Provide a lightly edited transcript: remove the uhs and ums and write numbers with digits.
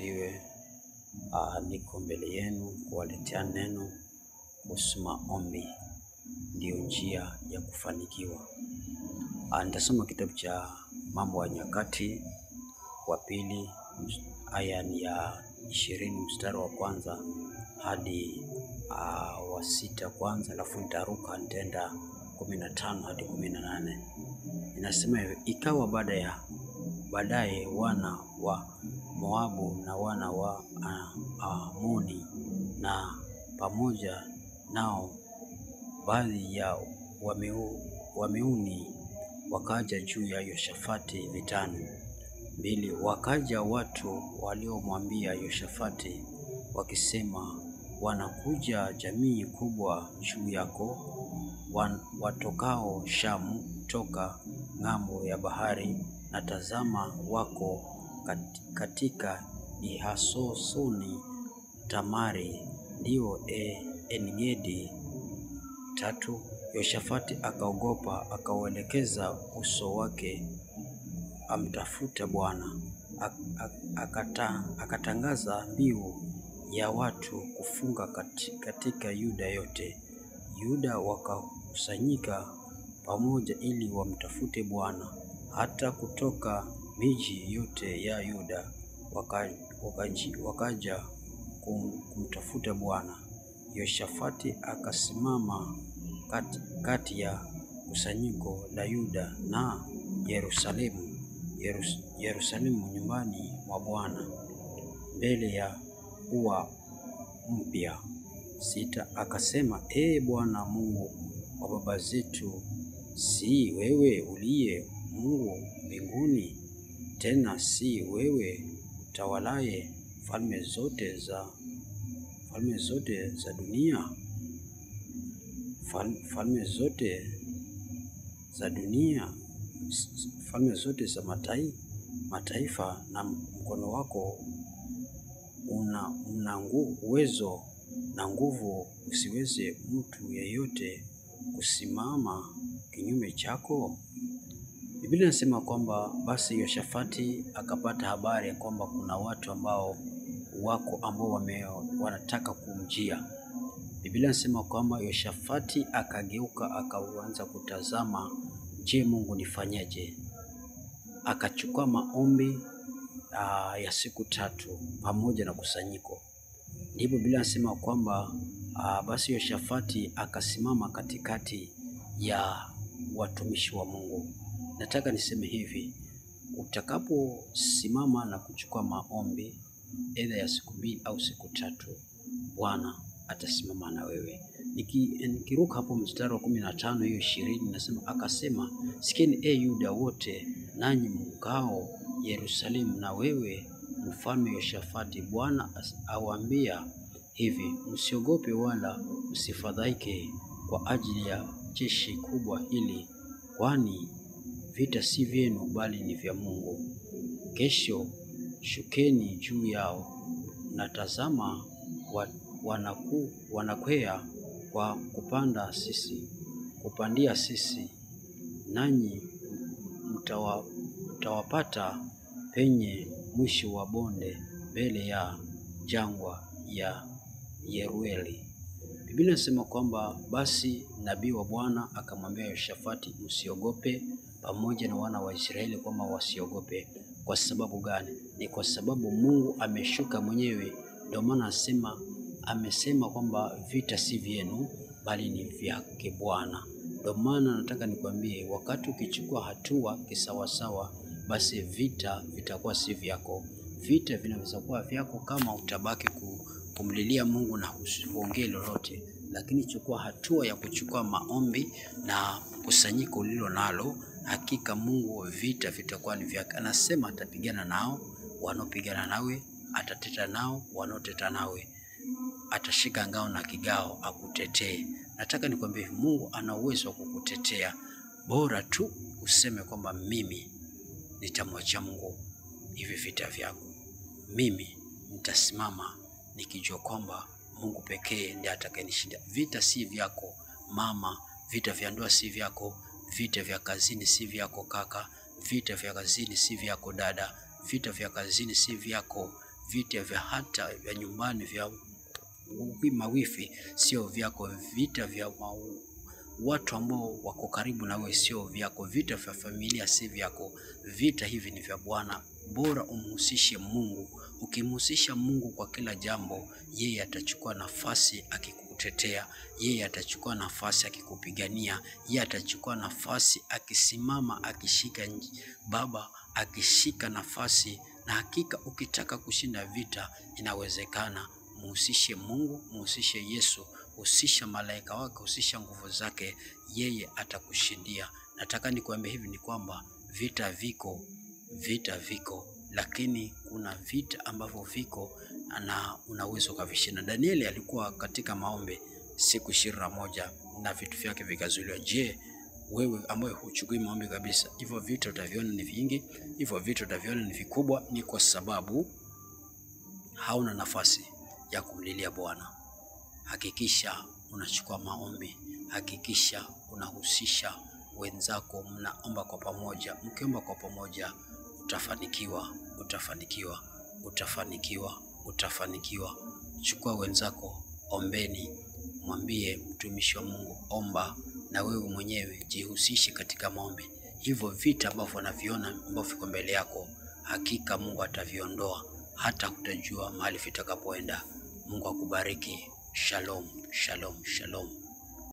asifiwe. Niko mbele yenu kuwaletea neno kuhusu maombi ndiyo njia ya kufanikiwa. Nitasoma kitabu cha Mambo ya Nyakati wa Pili aya ni ya 20 mstari wa kwanza hadi wa 6 kwanza, alafu nitaruka nitaenda 15 hadi 18. Inasema hivi: ikawa baadaye wana wa Moabu na wana wa Amoni na pamoja nao baadhi ya Wameuni wakaja juu ya Yoshafati vitani. 2 Wakaja watu waliomwambia Yoshafati wakisema, wanakuja jamii kubwa juu yako watokao Shamu toka ng'ambo ya bahari, na tazama wako katika Ihasosoni Tamari, ndio Engedi. 3 Yoshafati akaogopa, akauelekeza uso wake amtafuta Bwana. Akatangaza mbiu ya watu kufunga katika Yuda yote. Yuda wakakusanyika pamoja ili wamtafute Bwana. Hata kutoka miji yote ya Yuda wakaja kumtafuta Bwana. Yoshafati akasimama kati ya kusanyiko la Yuda na Yerusalemu nyumbani mwa Bwana mbele ya ua mpya. 6 Akasema, Ee Bwana Mungu wa baba zetu, si wewe uliye Mungu mbinguni? Tena si wewe utawalaye falme zote za dunia? Falme zote za dunia, falme zote za mataifa, na mkono wako una uwezo na nguvu, usiweze mtu yeyote kusimama kinyume chako. Biblia inasema kwamba basi Yoshafati akapata habari ya kwamba kuna watu ambao wako ambao wanataka kumjia. Biblia inasema kwamba Yoshafati akageuka akaanza kutazama, je, Mungu nifanyeje? Akachukua maombi ya siku 3 pamoja na kusanyiko. Ndipo Biblia inasema kwamba basi Yoshafati akasimama katikati ya watumishi wa Mungu. Nataka niseme hivi, utakaposimama na kuchukua maombi aidha ya siku 2 au siku 3, Bwana atasimama na wewe. Nikiruka hapo mstari wa 15 hiyo 20, nasema akasema, sikieni e Yuda wote, nanyi mkao Yerusalemu, na wewe mfalme Yoshafati, Bwana awaambia hivi, msiogope wala msifadhaike kwa ajili ya jeshi kubwa hili, kwani vita si vyenu bali ni vya Mungu. Kesho shukeni juu yao, na tazama wanakwea kwa kupandia sisi, nanyi mtawapata penye mwisho wa bonde mbele ya jangwa ya Yerueli. Biblia inasema kwamba basi nabii wa Bwana akamwambia Yoshafati, msiogope, pamoja na wana wa Israeli, kwamba wasiogope. Kwa sababu gani? Ni kwa sababu Mungu ameshuka mwenyewe. Ndio maana amesema kwamba vita si vyenu bali ni vyake Bwana. Ndio maana nataka nikwambie, wakati ukichukua hatua kisawasawa, basi vita vitakuwa si vyako. Vita vinaweza kuwa vyako kama utabaki kumlilia Mungu na usiongee lolote, lakini chukua hatua ya kuchukua maombi na kusanyiko lilo nalo, hakika Mungu vita vitakuwa ni vyake. Anasema atapigana nao wanaopigana nawe, atateta nao wanaoteta nawe, atashika ngao na kigao akutetee. Nataka nikwambie, Mungu ana uwezo wa kukutetea, bora tu useme kwamba mimi nitamwachia Mungu hivi vita vyangu, mimi nitasimama nikijua kwamba Mungu pekee ndiye atakayenishinda. Vita si vyako mama, vita vya ndoa si vyako, vita vya kazini si vyako kaka, vita vya kazini si vyako dada, vita vya kazini si vyako vita vya hata vya nyumbani vya mawifi sio vyako, vita vya watu ambao wako karibu na wewe sio vyako, vita vya familia si vyako. Vita hivi ni vya Bwana. Bora umhusishe Mungu. Ukimhusisha Mungu kwa kila jambo, yeye atachukua nafasi akikutetea, yeye atachukua nafasi akikupigania, yeye atachukua nafasi akisimama, akishika Baba, akishika nafasi. Na hakika ukitaka kushinda vita inawezekana. Muhusishe Mungu, muhusishe Yesu, husisha malaika wake, husisha nguvu zake, yeye atakushindia. Nataka nikuambie hivi ni kwamba vita viko, vita viko, lakini kuna vita ambavyo viko na unaweza ukavishinda. Danieli alikuwa katika maombi siku 21 na vitu vyake vikazuiliwa. Je, wewe ambaye huchukui maombi kabisa, hivyo vita utaviona ni vingi, hivyo vita utaviona ni vikubwa, ni kwa sababu hauna nafasi ya kumlilia Bwana. Hakikisha unachukua maombi, hakikisha unahusisha wenzako, mnaomba kwa pamoja. Mkiomba kwa pamoja utafanikiwa, utafanikiwa, utafanikiwa, utafanikiwa. Chukua wenzako, ombeni, mwambie mtumishi wa Mungu, omba na wewe mwenyewe jihusishe katika maombi. Hivyo vita ambavyo unaviona ambavyo viko mbele yako, hakika Mungu ataviondoa, hata hutajua mahali vitakapoenda. Mungu akubariki. Shalom, shalom, shalom.